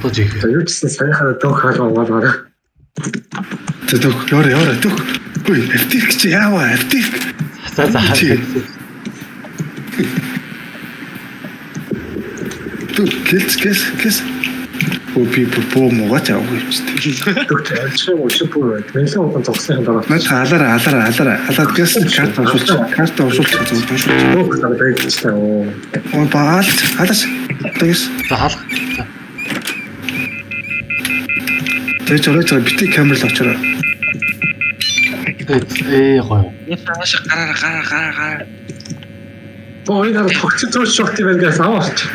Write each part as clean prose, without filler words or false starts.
Одоо жих. За юу ч гэсэн саяхаа дөх хаалга онгоолгоорой. За дөх ёор ёор дөх. Үй, аптек чи яава аптек. За за. Дөх кэлс кэлс кэлс. Оо би боо муугач авах юм чи. Дөх амжих юм уу чи бүр байна. Мэнлэн удаан зогсныхан дараа. Наад халаараа халаараа халаараа халаад гэс карт уншуулч карт уншуулч уншуулч. Дөх дараа байгчлаа. Оо баал халаас. Тэгс. За хаалга. Тэгж орой цаа бити камер л очороо. Ээ гоё. Нааш гараараа гараа гараа гараа. Боо энэ хараа тогтсон зүүш шот юм байна гэсэн аваа болчих.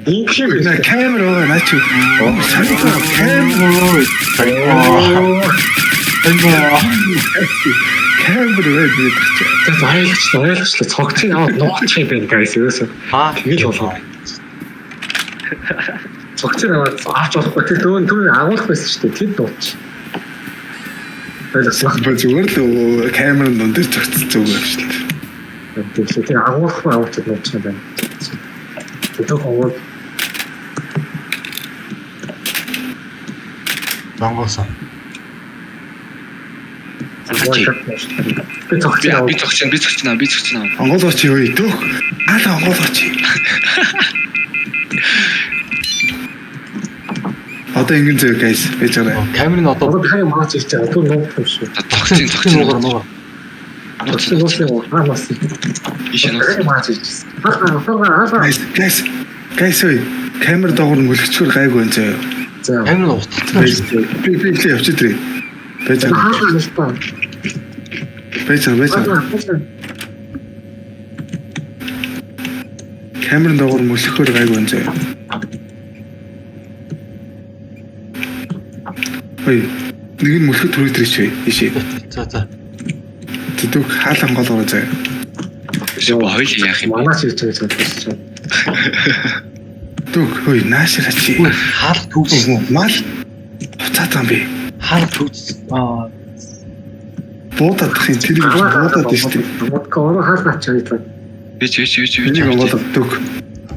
Инх юм На камер байгаа наа чи. Камер камер вэ гэдэг чи. За ойлгочлоо ойлгочлоо цогцыг аваад нуучих юм байна guys ерөөсөө. Аа Тэгэл болоо. Цогцыг аваад авч болохгүй тэр дөрөв түрүү агуулах байсан шүү дээ. Тэд нууч. Ойлгосон. Ба зүгээр л камер нь дунд дээр зогссон зүг юм шүү дээ. Тэгэхээр тэр агуулахгүй авч нуучих юм байна. Тэдэх овоо Монгосон. би цогцыг Би аваад зогч би зогч би зогч. Монголооч юу дөх. Аала монголооч. Одоо ингэн зөө guys байж байгаа. Камер нь одоо одоо би харин маач хийж байгаа. Түр нуух юм шүү. Зогч зогч нуугаар нуугаар. Цогцыг нуух юм. Аа нас. Ийш нууц. Харин маач хийж байсан. Хаалга хаалга хаалга. Guys guys guys ой камер доогор мөлгчгөр гайгүй байна зөө. За. Камер нь устгацсан юм шиг. Би би ихлэ явчих тэрэ. Байж байгаа. Хаалга л та. Байж байгаа байж байгаа. Хаалга. Камерын доогор мөлхөхөр гайгүй байна зөө. Ой нэг нь мөлхөд түрүү тэрч бай. Ийшээ. За за. Тэдүг хаалан голгороо зөө. Хоёул яах юм. Манаач хийж байгаа гэж бодсон. Дүг ой наашира чи. Үгүй хаалга төгс. Мал буцаад байгаа юм би. Хаалга төгс. Аа Буудах юм тэрийг буудаад байна шүү дээ. Модко ороо хаалга ачаа гэж. Би чи чи чи Энийг онгоолго дүг.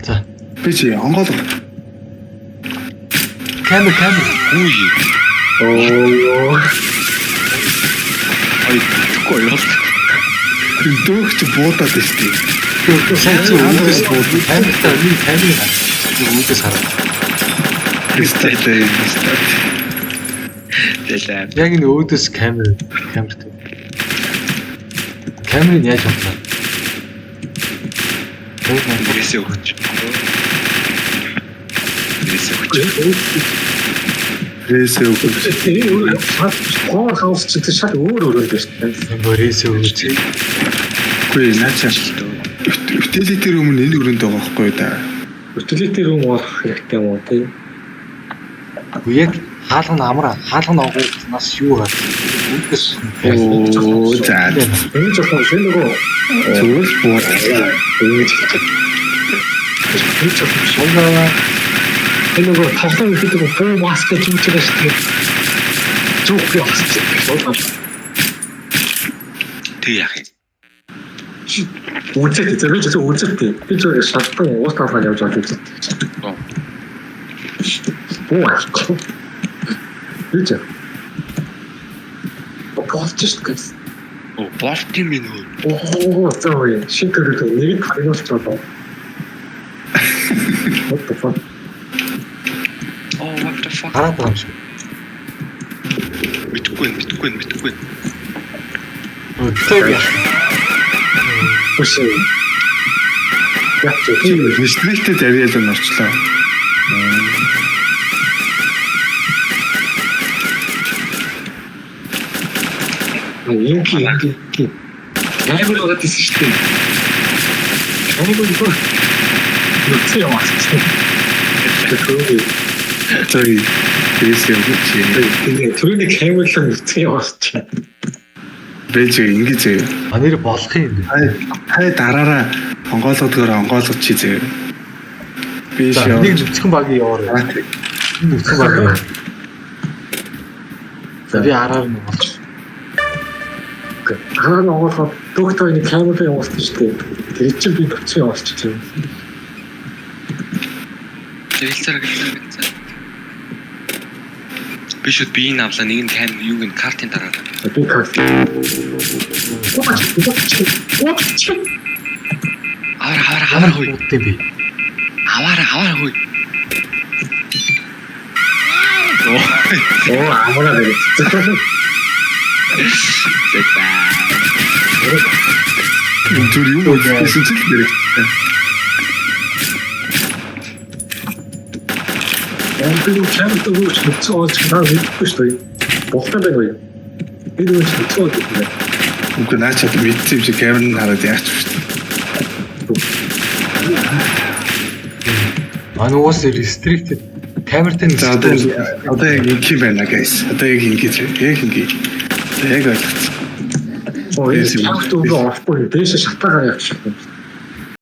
за. Би чи онгоолго. Камер камер. Үгүй. Оо. Ой, тэгэхгүй юу. Тэр дөөг чи буудаад байна шүү дээ. Сайн чи үүдээс буудсан. Камертай нэг камерыг харах. Нэг үүдээс харах. Кристалтай кристалл. Дэлээ. Яг энэ үүдээс камер камертай. Камерыг яаж хавлаа? Нэрээсээ өгч. Нэрээсээ өгч. Рээсээ өгч. Power house ч гэдэг шал өөр өөр юм шүү дээ. Мөрөөсөө өгч. Үгүй наача. Utility room нь энэ өрөөнд байгаа байхгүй юу да. Utility room болох хэрэгтэй юм уу тий? Үгүй яг хаалга нь амар хаалга нь онгойлснаас юу гарч үүдээс Оо за. Энэ жоохон шинэ нөгөө Зүгээр л буудах. ингэж хэлчих. Энэ жоохон шугаа. Энэ нөгөө тоглоом ихэд нөгөө буу маск гэж юуж байгаа шүү дээ. Зүг явсан. Тэг яах юм. Үзээд зөв би зөв үзээд. Би зөв шалтан уус талаар явж байгаа үзээд. Буу авахгүй. Би зөв. Болж шүү дээ. Оо, болт юм энэ хөө. Оо зөв ээ. Шинэ төрөл нэг нь харигуулж байгаа. What the fuck? Oh, what the fuck. Хараад байгаа юм шиг. Мэдхгүй байна, мэдхгүй байна, мэдхгүй байна. Тэг яах. Үгүй. Яг зөв. Restricted area л орчлоо. Инки инки инки. Амар байгаад исэн шүү дээ. Амар юу? Нүцээ яваасан. Тэр Sorry. Тэрээс явууч. Тэгээ түрүүний камерлан нүцээ яваасан. Бэж ингэ зөө. А нэр болох юм бэ. Хай дараараа онгойлгодгоор онгойлгож чи зөө. Би За шив. нэг нүцгэн багийн яваар. Нэг нүцгэн багийн яваар. За би араар нь болж. Хараа нь онгойлгоод дөхтөө нэг камерлан явуулсан шүү дээ. Тэр чинь би нүцээ явуулчих юм. Хэлцээр хэлцээр хэлцээр. Би шүүд биеийг авлаа, нэг нь кам юуг нь картын дараа. Би карт. Аваар аваар аваар хөөе. Үүдтэй би. Аваар аваар хөөе. Оо амараа гэж. Зүр юм уу гэсэн ч л хэрэгтэй. Би камерт өгөөч нүцэн олж наа мэдэхгүй шүү дээ. Болтой байна уу? Би нөгөө нүцэн олж байна. Үгүй наа чад мэдсэн юм шиг камерыг хараад яач вэ? А нугаас restricted камертай За одоо яг ингэх юм байна guys. Одоо яг ингэж яг ингэ. Яг ойлгоцсон. Оо энэ камерт өгөө орохгүй. Дээшээ шатаагаар явчих юм.